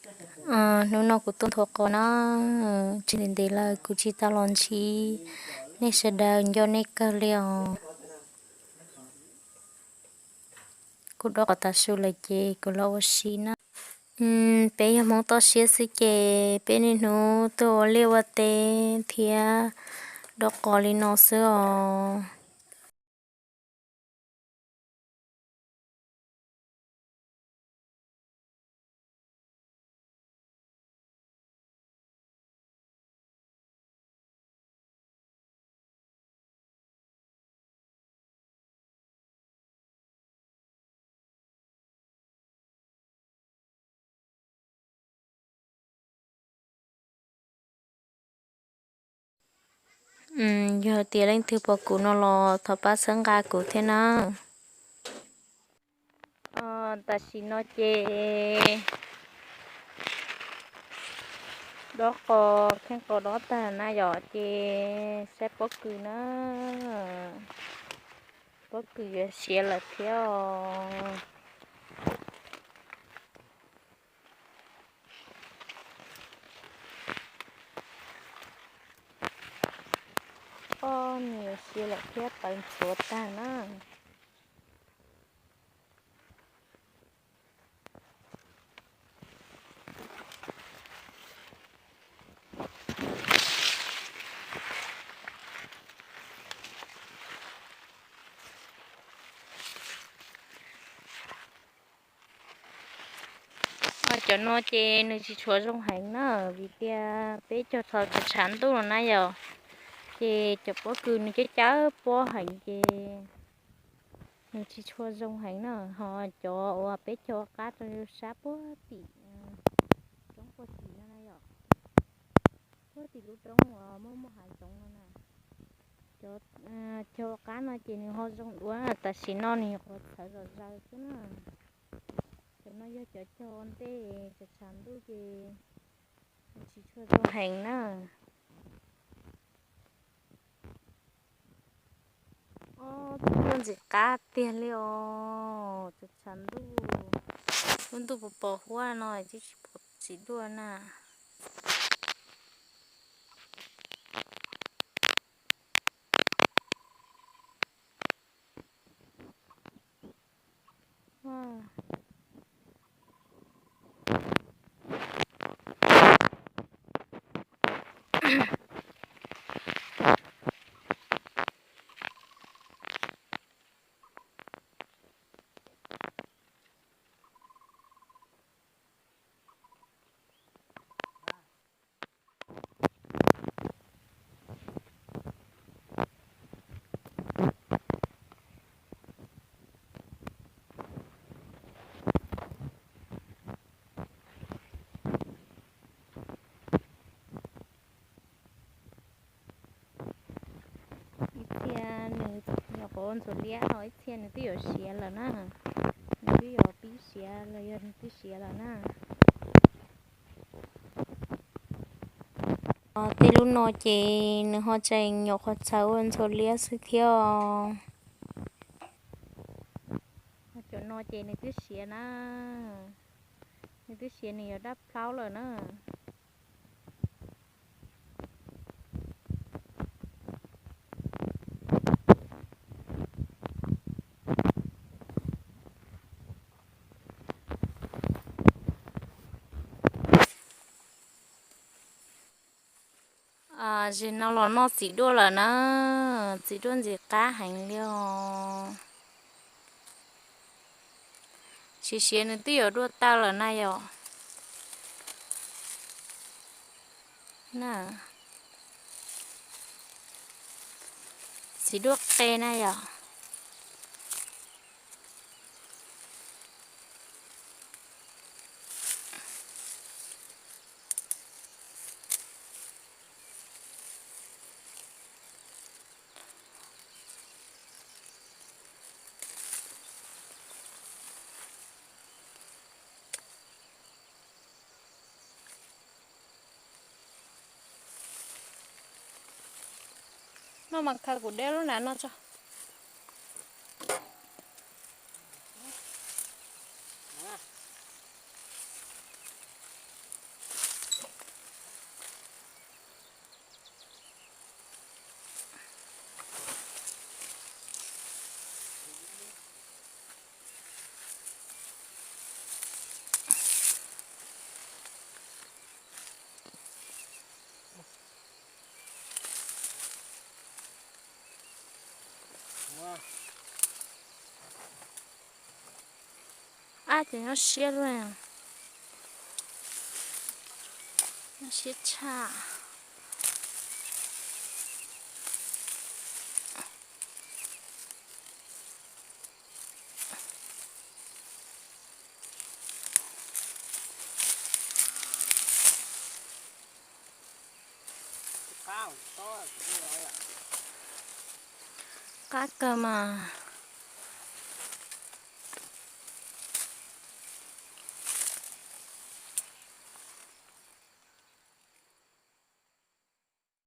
Hnub no kuv tuaj nthuav qos na, tsis ntev ntev lawm kuv tsis tau los ntsib nej sawv daws, nco nej kawg li os. Kuv dob qos tav su lawm ces kuv los ua si na. Peb yog Hmoob toj siab xwb ces peb niaj hnub tuaj ua liaj ua teb thiab dob qos li no xwb os. Yog tias leej twg pom kuv no los thov pab txhawb nqa kuv thiab na. Tam sim no ces dob qos, kheej qos dob tag na yom, ces saib pob kws na, pob kws yuav siav lawm thiab os. Ob, nws yuav siav lawm thiab, tawv ntxhuav tag na. Cov no ces nws tsis tshua zoo heev na, vim tias peb cog thaum tshav ntuj no na yom, ces cov pob kws nws cab cawb pob heev ces nws tsis tshua zoo heev na. Ho cov uas peb cog qab rau sab puag tim roob puag tim no na yom, puag tim lub roob uas muaj muaj hav zoov no na, cov cog qab no ces nws ho zoo dua. Tam sim no nws nyuam qhuav txhawv zom zaws xwb na. Cov no yog cov cog ua ntej, tshav tshav ntuj ces nws tsis tshua zoo heev na. Ob, tuaj ntxim qab tiag li os, tshav tshav ntuj, lub ntuj pos pos huab no twb tsis pom txiv duaj na. Ib txhia nws nyuam qhuav ntxuav liab ho ib txhia nws twb yuav siav lawm na. Nws twb yuav pib siav los yog nws twb siav lawm na. Tej lub no ces nws ho tseem nyuam qhuav txhawv ua ntxhuav liab xwb thiab os. Cov no ces nws twb siav na, nws twb siav, nws yuav daj plaub lawm na. Zim no los noj txiv duaj lawm na, txiv duaj ntxim qab heev li os. Siav siav nws twb yuav duaj tawg lawm na yom. Txiv duaj qe na yom. No mas khaws kuv dej lub na no tso. Ces nyob siab lawm, nyob siab tshaj. Qab kawg mas.